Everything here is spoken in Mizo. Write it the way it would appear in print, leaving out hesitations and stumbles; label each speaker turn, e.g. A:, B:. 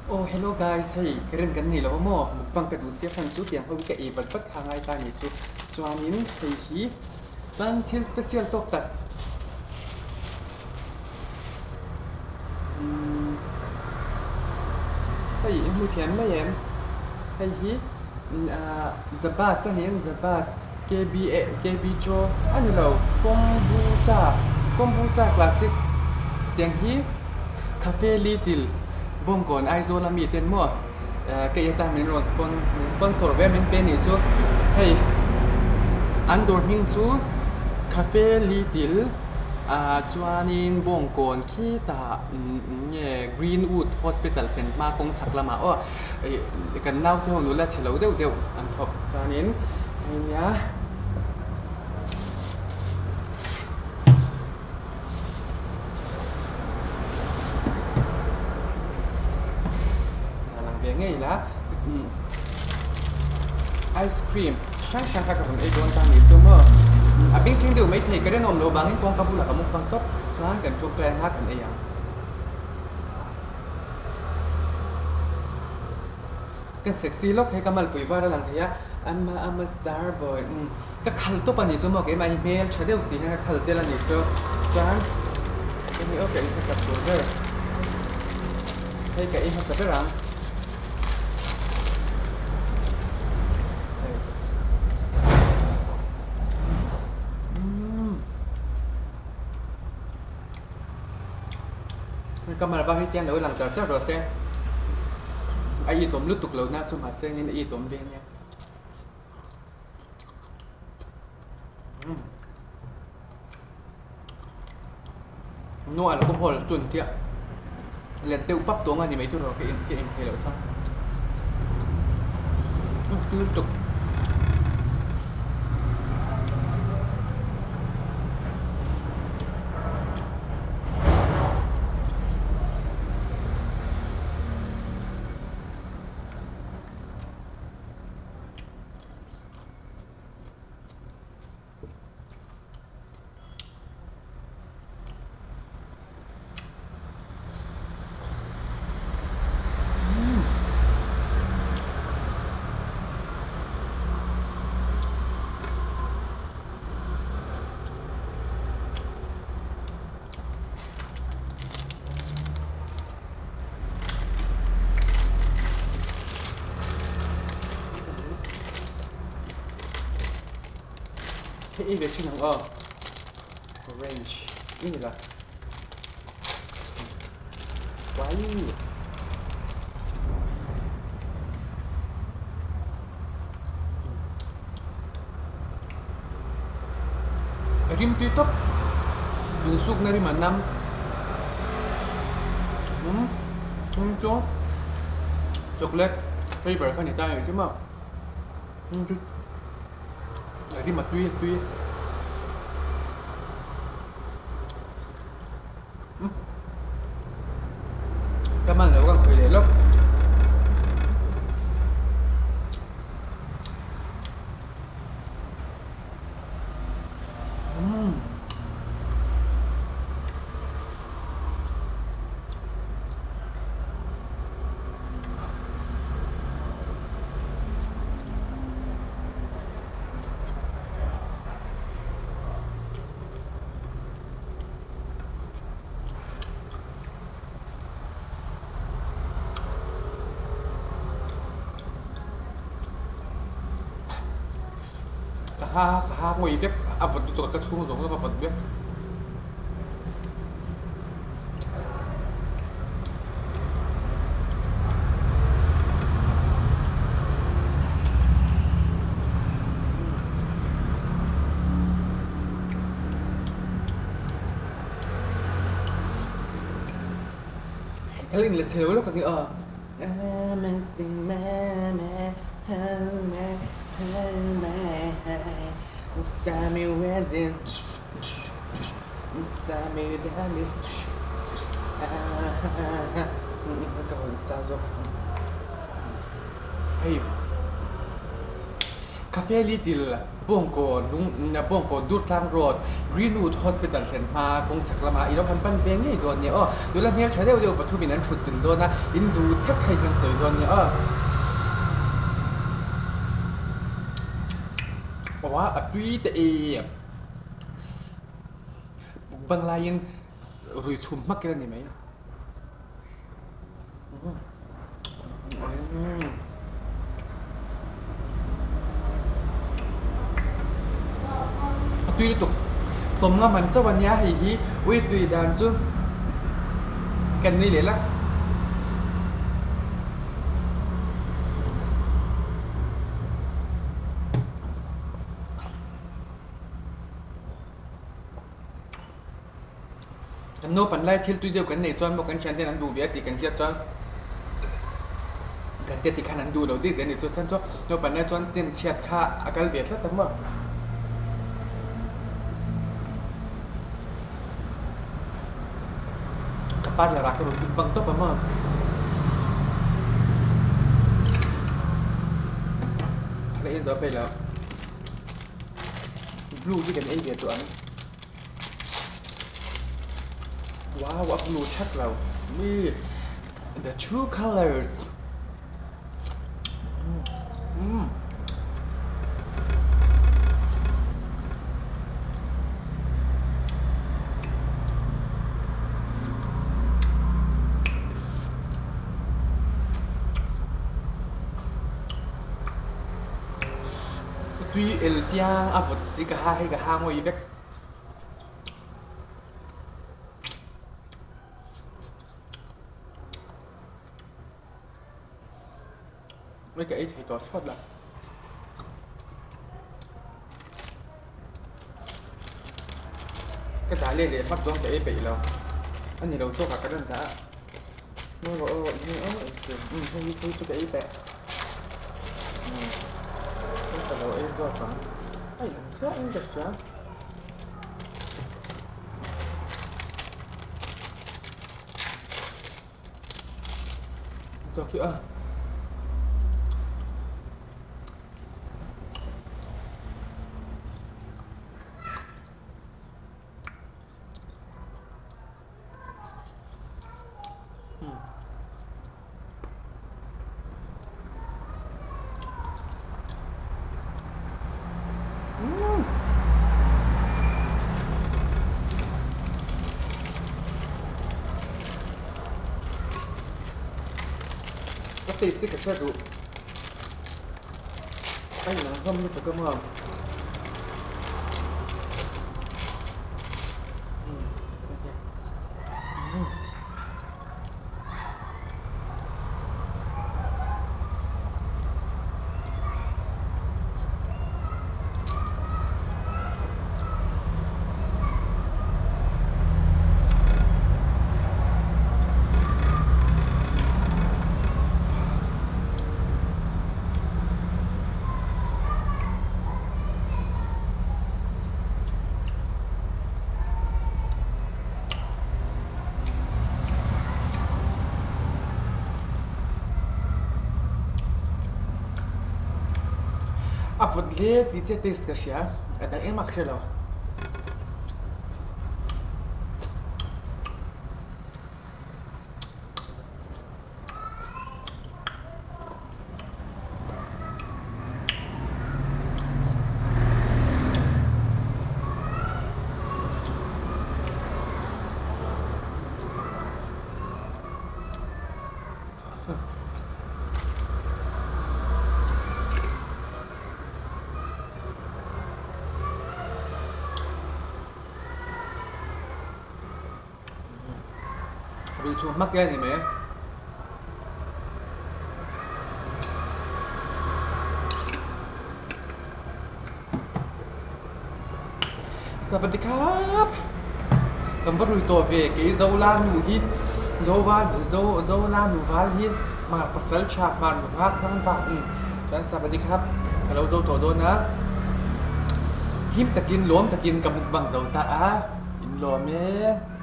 A: Oh hello guys, hei current kan nei lo a maw? Mukbang ka duh sia chhan chu tiang ho hi ka ei vat vat kha ngai ta ni chu. Chuanin hei hi chuan thil special tawk tak umm hei i hmu thiam mai em? Hei hi ah Jabas a ni em Jabas KB KB chaw a ni lo Kombucha Kombucha classic tiang hi Cafe Little Bawngkawn Aizawl a mi ten maw ka i atan min rawn spon min sponsor ve a min pe nih chu hei an dawr hming chu Cafe Little ah chuanin Bawngkawn khitah nge Greenwood Hospital thlen hma kawng chhak lamah aw. Ih kan naute ho nula chhe lo deuh deuh an thawk chuanin hei nia a lang ve ngei la ice cream hrang hrang kha ka rawn ei dawn ta ni chu maw a bengchheng deuh maithei ka rinawm loh vangin kawngka bulah ka mukbang tawp chuan kan tawngtai anga kan ei ang. Ka sexy lawk hei ka malpui var a lang thei a, I'm a I'm a star boy umm ka khal tawp a nih chu maw keimah hi hmel tha deuh si hian ka khal tel a nih chu chuan hei hi aw ka in hmasa tur ber hei ka in hmasa ber ang. Ka mal var hi tiang lo lang char char rawh se a itawm lutuk lo na chu mahse engin a itawm ve ania no alcohol chu an tia let deuh pap tawng a ni mai tur ka in ka in thei loh kha tui lutuk. Hei ve thin ang aw orange i ni la uai. Rim tui tawp insukna rim a nam umm thum chu chocolate flavour kha a ni ta ang chu maw rim a tui a tui Ka man lo kan khawi leh lawk. Ka ha ka ha ngawih vek a vawt lutuk a ka chhung zawng zawng a vawt vek. Ka lin leh chhe lo lawk ang i aw. Ka rawn sa zawk. Hei. Cafe Little, Bawngkawn lung Bawngkawn Durtlang Road, Greenwood Hospital thlen hma kawng chhak lamah i lo han pan ve ngei dawn nia aw. Nula hmel tha deuh deuh pathumin an thut chilh dawn a, in duh thak thei kan sawi dawn nia aw. Aw a tui teh e. Mukbang laiin rui chhum hmak ila ni mai. A tui lutuk sawm nga man chauh a nia hei hi ui tui dan chu kan nui leh la. Kan naupan lai thil tui deuh kan nei chuan maw kan thian ten an duh ve a tih kan hriat chuan kan te tikhan an duh lo daih zel a nih chuan chhan chu naupan lai chuan ten chhiat kha a kal ve tlat ang maw. Ka parlour ah ka rawn lut bang tawp ang maw. Ka en zawh phei lo. Blue hi kan ei ve tawh ang. Wow a blue thak lo mi the true colours umm Tui el tiang a vawt si ka ha hei ka ha ngawi vek. Ui ka ei thei tawh thlawt la. Ka dah leh leh hmak dawn ka ei peih lo. A ni lo zawk ah ka rawn dah a. Ngawi rawh aw eng nge aw eng hei hi phei chu ka ei peih. Umm ka lo ei zawk ang. A in chiah in ka hria. Zawk hi a. Ka taste hi ka hre duh. A inang hlawm lutuk a maw. A vawt hle tih chiah taste ka hria a dang engmah ka hre lo. Rui chhuah hmak e a ni mai e. Sapati khap kan va rui tawh ve kei Zola nu hi Zoval Zo Zola nu val hi hmar pasal tha hmar nu nghak thlang vak um chuan sapati khap ka lo zo tawh dawn a him takin lawm takin ka mukbang zo ta a in lawm e.